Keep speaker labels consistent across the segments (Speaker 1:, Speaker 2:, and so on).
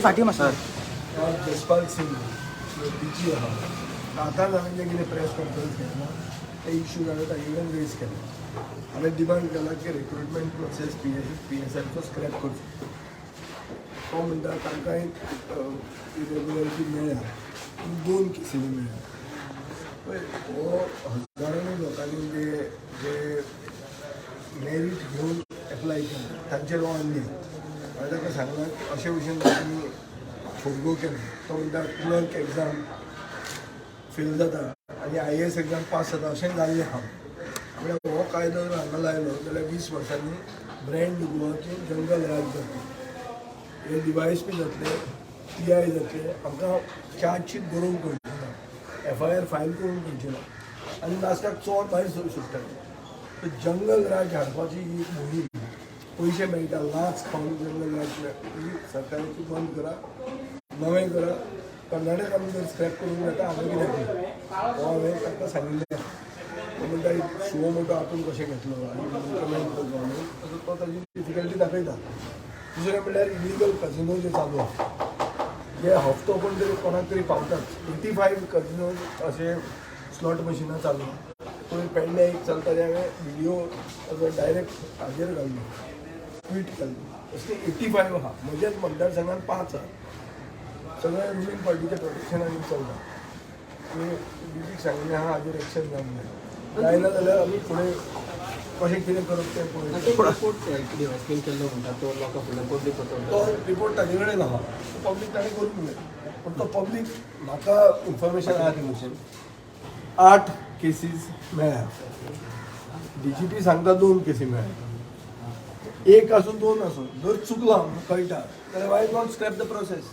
Speaker 1: फाटी मातसो.
Speaker 2: हांव जसपाल सिंग, डीजी आहा. आतांच हांवें जें कितें प्रेस कॉन्फरन्स केलें ना, ते इशू हांवें ताजे कडेन रेज केले. हांवें डिमांड केला की रिक्रुटमेंट प्रोसेस पीएसआयचो स्क्रॅप करचो. तो म्हणटा तांकां एक इरेग्युलरिटी मेळ्ळ्या पूण दोन केसींनी मेळ्ळ्या. पळय, हो हजारांनी लोकांनी जे जे मेरीट घेवन एप्लाय केला तांचेर हो अन्याय. हांवें ताका सांगलां की अशे भशेन तुमी फोरगो केलें. तो म्हणटा क्लर्क एग्जाम फेल जाता आनी आयएएस एग्जाम पास जाता, अशें जाल्लें आहा. म्हळ्यार हो कायदो जर हांगा लायलो जाल्यार 20 वर्सांनी ब्रँड गोवाची जंगल राज जातली. हे डिवायस बी जातले, पीआय जातले, आमकां चार्जशीट बरोवंक कळचें ना, एफआयआर फायल करूंक कळचें ना आनी लास्टाक चोर भायर सुट्टले. जंगल राज हाडपाची ही एक मोहीम, पयशे मेळटा लांच खावन जंगल राज ही सरकाराची बंद करा, नवें करा. कर्नाटकान जर स्क्रॅप करूंक जाता, हांगा कित्याक न्ही? हो हांवें तांकां सांगिल्लें. तो म्हणटा सुओ मोटो आपूण कशें घेतलो आनी कमेंट करचो म्हणून तसो तो ताजी डिफिकल्टी दाखयता. दुसरें म्हणल्यार इलिगल कजिनो जे चालू आहा, जे हप्तो कोण तरी कोणाक तरी पावतात. 85 कजिनो अशे स्लॉट मशिनां चालू आहा. पयर पेडणे एक चलता ते हांवें व्हिडियो असो डायरेक्ट हाजेर घाल्लो, ट्वीट केल्लो. असले 85 आहा. म्हज्याच मतदारसंघात पांच आहा. सगळे रुलिंग पार्टीच्या प्रोटेक्शनान चलता. डीजीक सांगिल्लें आहा, हाजेर एक्शन जावंक जाय. जायना जाल्यार आमी फुडें कशें कितें करप तें पळयतले.
Speaker 3: रिपोर्ट डिवायसपीन केल्लो म्हणटा तो लोकां फुडल्यान पब्लीक
Speaker 2: तो रिपोर्ट ताजे कडेन आहा. तो पब्लीक ताणें करूंक जाय, पूण तो पब्लीक म्हाका इन्फॉर्मेशन आहा ते भशेन आठ केसीस मेळ्ळ्या. डीजीपी सांगता दोन केसी मेळ्ळ्या. एक आसूं, दोन आसूं, जर चुकलां म्हणून कळटा जाल्यार why not scrap the process?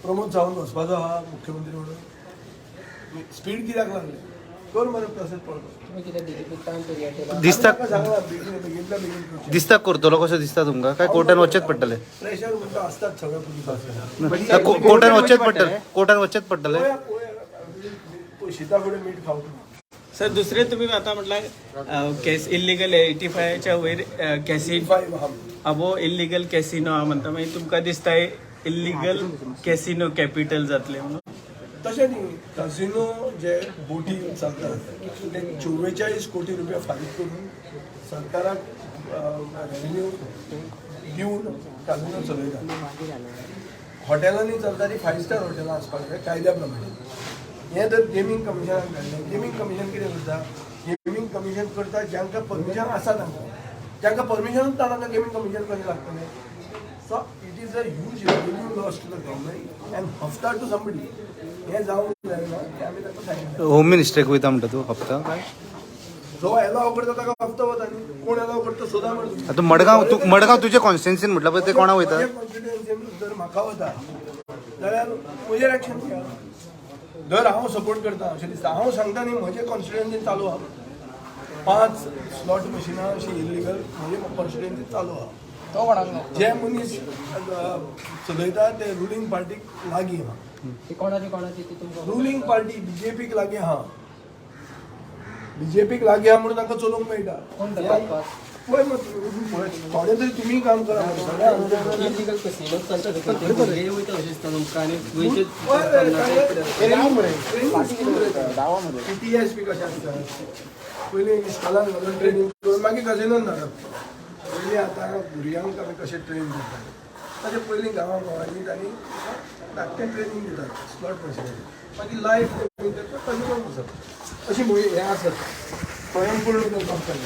Speaker 2: Pramod Sawant वचपाचो आहा मुख्यमंत्री म्हणून, स्पीड कित्याक लागले? कर मरे प्रोसेस पळोवपाक.
Speaker 3: तुमी कितें डीजीपी ताण तरी केला?
Speaker 4: दिसता.
Speaker 2: सांगला, बेगीन बेगीनल्या बेगीन करचें.
Speaker 4: दिसता करतलो कसो दिसता तुमकां? काय कोर्टान वचचेंच पडटलें?
Speaker 2: प्रेशर म्हणटा आसतात सगळ्या पुलिसांक.
Speaker 4: कोर्टान वचचेंच पडटलें, कोर्टान वचचेंच पडटलें.
Speaker 2: पळोवया पळोवया, शिता फुडें मीठ खावंक ना.
Speaker 5: सर, दुसरे तुम्ही आता म्हटलं केस इलिगल 85च्या वयर कॅसिनो.
Speaker 2: फायव आहा.
Speaker 5: अबो इलिगल कॅसिनो आहा म्हणटा, मागीर तुमकां दिसता इलिगल कॅसिनो कॅपिटल जातलें म्हणून?
Speaker 2: तशें न्ही, कझिनो जे बोटी चलतात ते 44 कोटी रुपया फारीक करून सरकाराक रेव्हेन्यू दिवन कझिनो चलयतात. हॉटेलांनी चलता ती फायव स्टार हॉटेलां आसपाक जाय कायद्या प्रमाणे. हें जर गेमींग कमिशनान घातलें, गेमींग कमिशन कितें करता? गेमींग कमिशन करता जांकां परमिशन आसा तांकां. जांकां परमिशनूच ना तांकां गेमींग कमिशन कशें लागतलें? So it is a huge revenue loss to the government and हफ्ता टू समबडी. हें जावंक जायना तें आमी ताका सांगिल्लें.
Speaker 4: होम मिनिस्ट्रीक वयता म्हणटा तूं, हप्ता काय?
Speaker 2: जो एलाव करता ताका हप्तो वता न्ही. कोण एलाव करता सोदा मरे तुमी.
Speaker 4: आतां मडगांव, तूं मडगांव तुजे कॉन्स्टिट्युएन्सीन म्हटलं पळय, ते कोणा वयता?
Speaker 2: म्हज्या कॉन्स्टिट्युएन्सीन जर म्हाका वता जाल्यार म्हजेर एक्शन घेया. जर हांव सपोर्ट करता अशें दिसता, हांव सांगता न्ही, म्हजे कॉन्स्टिट्युएन्सीन चालू आहा. पांच स्लॉट मशिनां अशीं इलिगल म्हजे कॉन्स्टिट्युएन्सीन चालू आहा.
Speaker 1: तो कोणाक न्हू.
Speaker 2: जे मनीस चलयता ते रुलिंग पार्टीक लागीं आहा.
Speaker 3: ती कोणाची कोणाची ती तुमकां?
Speaker 2: रुलिंग पार्टी बीजेपीक लागीं आहा. बीजेपीक लागीं आहा म्हणून तांकां चलोवंक मेळटा.
Speaker 3: कोण ते पांच पांच?
Speaker 2: पळय मग पळय, थोडे तरी तुमी काम करा मरे, सगळे आमचे.
Speaker 3: इलिगल कसिनो चलता ते भुरगे वयता अशें दिसता तुमकां आनी गोंयचे?
Speaker 2: पीटीएस बी कशें आसता, पयलीं इस्कॉलान घालून ट्रेनींग करून मागीर कजिनोन धाडप. पयलीं आतां भुरग्यांक आमी कशें ट्रेन करता, ताचे पयलीं गांवां गांवांनी तांणी धाकटें ट्रेनींग दितात स्लॉट मशिनाचें. मागीर लायफ कजिनोन वचप, अशी हें आसत स्वयंपूर्ण करपाक जाय.